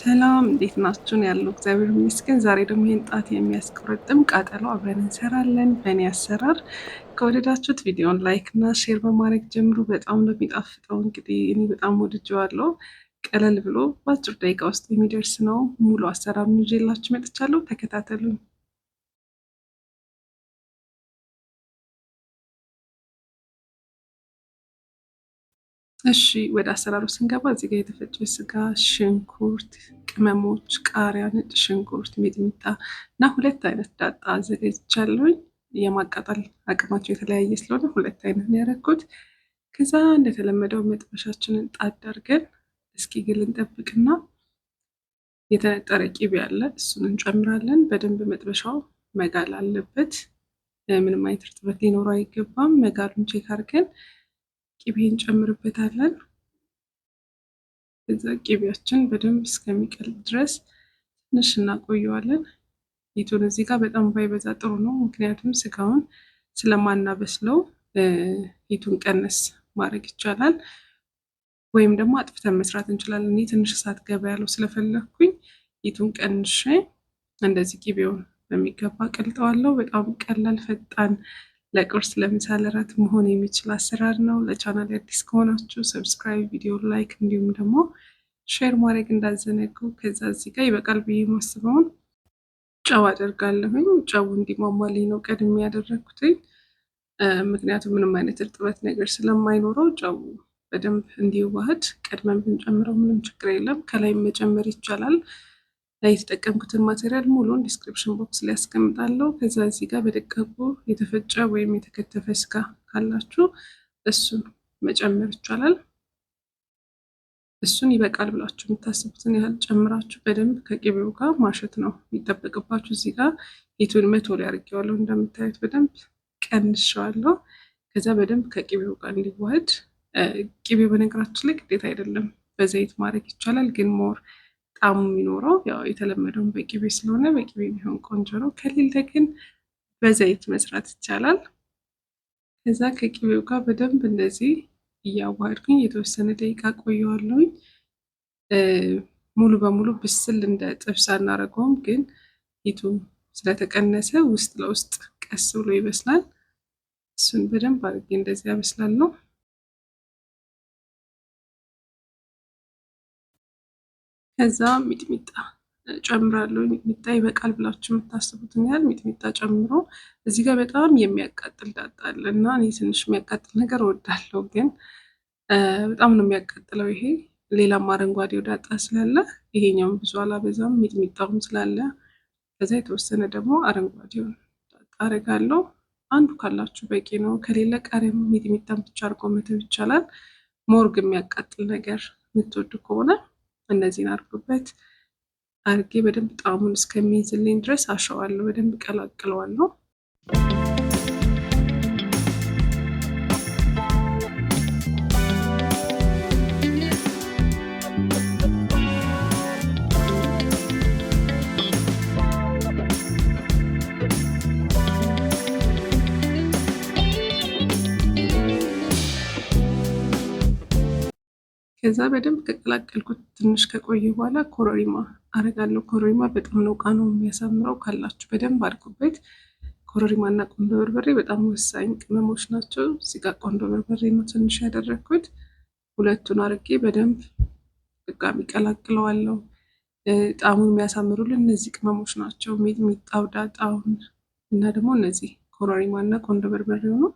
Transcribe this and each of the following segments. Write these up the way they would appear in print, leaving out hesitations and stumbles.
ሰላም እንዴት ናችሁን? ያለው እግዚአብሔር ይመስገን። ዛሬ ደግሞ ይህን ጣት የሚያስቆረጥም ቃጠሎ አብረን እንሰራለን በእኔ አሰራር። ከወደዳችሁት ቪዲዮን like እና share በማድረግ ጀምሩ። በጣም ነው የሚጣፍጠው። እንግዲህ እኔ በጣም ወድጄዋለሁ። ቀለል ብሎ በአጭር ደቂቃ ውስጥ የሚደርስ ነው። ሙሉ አሰራሩን ይዤላችሁ መጥቻለሁ። ተከታተሉኝ። እሺ ወደ አሰራሩ ስንገባ እዚህ ጋር የተፈጨ ስጋ፣ ሽንኩርት፣ ቅመሞች፣ ቃሪያ፣ ነጭ ሽንኩርት፣ ሚጥሚጣ እና ሁለት አይነት ዳጣ አዘጋጅቻለሁኝ። የማቃጠል አቅማቸው የተለያየ ስለሆነ ሁለት አይነት ነው ያደረኩት። ከዛ እንደተለመደው መጥበሻችንን ጣድ አድርገን እስኪግል እንጠብቅና የተነጠረ ቂቤ አለ እሱን እንጨምራለን። በደንብ መጥበሻው መጋል አለበት። ምንም አይነት እርጥበት ሊኖረው አይገባም። መጋሉን check አድርገን ቂቤ እንጨምርበታለን። ከዛ ቂቤያችን በደንብ እስከሚቀልጥ ድረስ ትንሽ እናቆየዋለን። heat ኡን እዚህ ጋር በጣም ባይበዛ ጥሩ ነው፣ ምክንያቱም ስጋውን ስለማናበስለው heat ኡን ቀነስ ማድረግ ይቻላል፣ ወይም ደግሞ አጥፍተን መስራት እንችላለን። እኔ ትንሽ እሳት ገባ ያለው ስለፈለግኩኝ heat ኡን ቀንሼ እንደዚህ ቂቤውን በሚገባ ቀልጠዋለሁ። በጣም ቀላል ፈጣን ለቁርስ ለምሳ ለራት መሆን የሚችል አሰራር ነው። ለቻናል አዲስ ከሆናችሁ subscribe፣ ቪዲዮ like እንዲሁም ደግሞ share ማድረግ እንዳትዘነጉ። ከዛ እዚህ ጋር ይበቃል ብዬ የማስበውን ጨው አደርጋለሁኝ። ጨው እንዲሟሟልኝ ነው ቀድሜ ያደረግኩትኝ፣ ምክንያቱም ምንም አይነት እርጥበት ነገር ስለማይኖረው ጨው በደንብ እንዲዋህድ ቀድመን ብንጨምረው ምንም ችግር የለም። ከላይ መጨመር ይቻላል። የተጠቀምኩትን material ሙሉን description box ላይ ያስቀምጣለሁ። ከዛ እዚህ ጋር በደቃቁ የተፈጨ ወይም የተከተፈ ስጋ ካላችሁ እሱን መጨመር ይቻላል። እሱን ይበቃል ብላችሁ የምታስቡትን ያህል ጨምራችሁ በደንብ ከቅቤው ጋር ማሸት ነው የሚጠበቅባችሁ። እዚህ ጋር heat ኡን 100 ላይ አድርጌዋለሁ። እንደምታዩት በደንብ ቀንሼዋለሁ። ከዛ በደንብ ከቅቤው ጋር እንዲዋህድ፣ ቅቤው በነገራችን ላይ ግዴታ አይደለም በዘይት ማድረግ ይቻላል፣ ግን more ጣዕሙ የሚኖረው ያው የተለመደውን በቅቤ ስለሆነ በቅቤ ቢሆን ቆንጆ ነው። ከሌለ ግን በዘይት መስራት ይቻላል። ከዛ ከቅቤው ጋር በደንብ እንደዚህ እያዋሃድኩኝ የተወሰነ ደቂቃ ቆየዋለሁኝ። ሙሉ በሙሉ ብስል እንደ ጥብስ አናደርገውም፣ ግን ሂቱ ስለተቀነሰ ውስጥ ለውስጥ ቀስ ብሎ ይበስላል። እሱን በደንብ አድርጌ እንደዚህ ያበስላለሁ። ከዛ ሚጥሚጣ ጨምራለሁ። ሚጥሚጣ ይበቃል ብላችሁ የምታስቡትን ያህል ሚጥሚጣ ጨምሮ፣ እዚህ ጋር በጣም የሚያቃጥል ዳጣ አለ እና እኔ ትንሽ የሚያቃጥል ነገር እወዳለሁ፣ ግን በጣም ነው የሚያቃጥለው ይሄ። ሌላም አረንጓዴው ዳጣ ስላለ ይሄኛውን ብዙ አላበዛም፣ ሚጥሚጣውም ስላለ። ከዛ የተወሰነ ደግሞ አረንጓዴውን ዳጣ አደርጋለሁ። አንዱ ካላችሁ በቂ ነው። ከሌለ ቃሪያም ሚጥሚጣም ብቻ አድርጎ መተው ይቻላል። more የሚያቃጥል ነገር የምትወዱ ከሆነ እነዚህን አድርጉበት። አድርጌ በደንብ ጣዕሙን እስከሚይዝልኝ ድረስ አሸዋለሁ። በደንብ ቀላቅለዋለሁ። ከዛ በደንብ ከቀላቀልኩት ትንሽ ከቆየ በኋላ ኮረሪማ አረጋለሁ። ኮረሪማ በጣም ነው ቃናው የሚያሳምረው። ካላችሁ በደንብ አድርጉበት። ኮረሪማ እና ቆንዶ በርበሬ በጣም ወሳኝ ቅመሞች ናቸው። እዚህ ጋር ቆንዶ በርበሬ ነው ትንሽ ያደረግኩት። ሁለቱን አርጌ በደንብ ድጋሚ ቀላቅለዋለሁ። ጣዕሙን የሚያሳምሩልን እነዚህ ቅመሞች ናቸው። ሚጥሚጣው፣ ዳጣውን እና ደግሞ እነዚህ ኮረሪማ እና ቆንዶ በርበሬ ነው።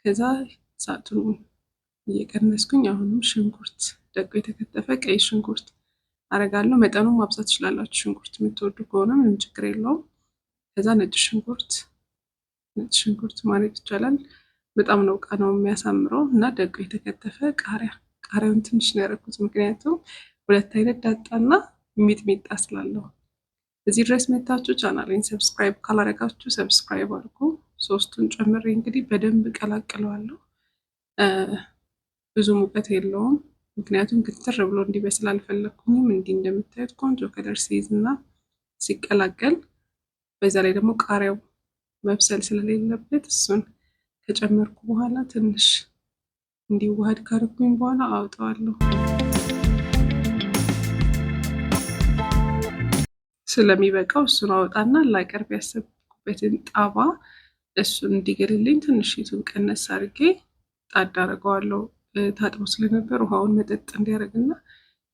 ከዛ እሳቱን እየቀነስኩኝ አሁንም ሽንኩርት ደቆ የተከተፈ ቀይ ሽንኩርት አረጋለሁ። መጠኑን ማብዛት ትችላላችሁ። ሽንኩርት የምትወዱ ከሆነ ምንም ችግር የለውም። ከዛ ነጭ ሽንኩርት ማድረግ ይቻላል። በጣም ነው ቃናው የሚያሳምረው እና ደቆ የተከተፈ ቃሪያ፣ ቃሪያውን ትንሽ ነው ያደረኩት፣ ምክንያቱም ሁለት አይነት ዳጣና ሚጥሚጣ ስላለው። እዚህ ድረስ መታችሁ ቻናሌን subscribe ካላረጋችሁ subscribe አድርጉ። ሶስቱን ጨምሬ እንግዲህ በደንብ ቀላቅለዋለሁ። ብዙ ሙቀት የለውም፣ ምክንያቱም ግትር ብሎ እንዲበስል አልፈለግኩኝም። እንዲህ እንደምታዩት ቆንጆ color ሲይዝ እና ሲቀላቀል፣ በዛ ላይ ደግሞ ቃሪያው መብሰል ስለሌለበት እሱን ከጨመርኩ በኋላ ትንሽ እንዲዋሃድ ካረኩኝ በኋላ አውጠዋለሁ። ስለሚበቃው እሱን አወጣና ላቀርብ ያሰብኩበትን ጣባ እሱን እንዲገልልኝ ትንሽ heat ኡን ቀነስ አድርጌ ጣድ አደርገዋለሁ። ታጥቦ ስለነበር ውሃውን መጠጥ እንዲያደርግና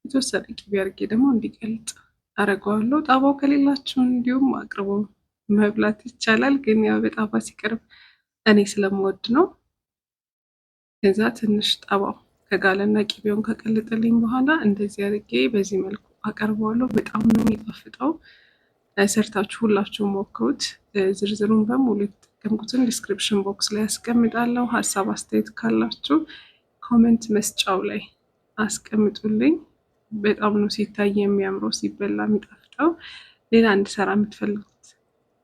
የተወሰነ ቅቤ አድርጌ ደግሞ እንዲቀልጥ አደርገዋለሁ። ጣባው ከሌላችሁ እንዲሁም አቅርቦ መብላት ይቻላል። ግን ያው በጣባ ሲቀርብ እኔ ስለምወድ ነው። ከዛ ትንሽ ጣባው ከጋለና ቅቤውን ከቀለጠልኝ በኋላ እንደዚህ አድርጌ በዚህ መልኩ አቀርበዋለሁ። በጣም ነው የሚጣፍጠው። ሰርታችሁ ሁላችሁ ሞክሩት። ዝርዝሩን በሙሉ የተጠቀምኩትን description box ላይ አስቀምጣለሁ። ሀሳብ አስተያየት ካላችሁ comment መስጫው ላይ አስቀምጡልኝ። በጣም ነው ሲታይ የሚያምረው፣ ሲበላ የሚጣፍጠው። ሌላ እንድሰራ የምትፈልጉት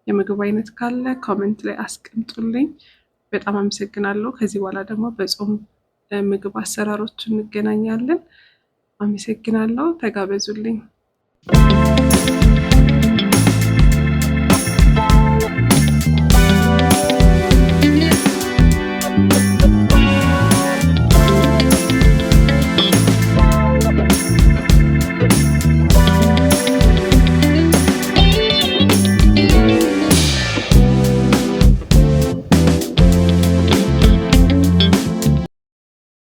የምግብ አይነት ካለ comment ላይ አስቀምጡልኝ። በጣም አመሰግናለሁ። ከዚህ በኋላ ደግሞ በጾም ምግብ አሰራሮች እንገናኛለን። አመሰግናለሁ። ተጋበዙልኝ።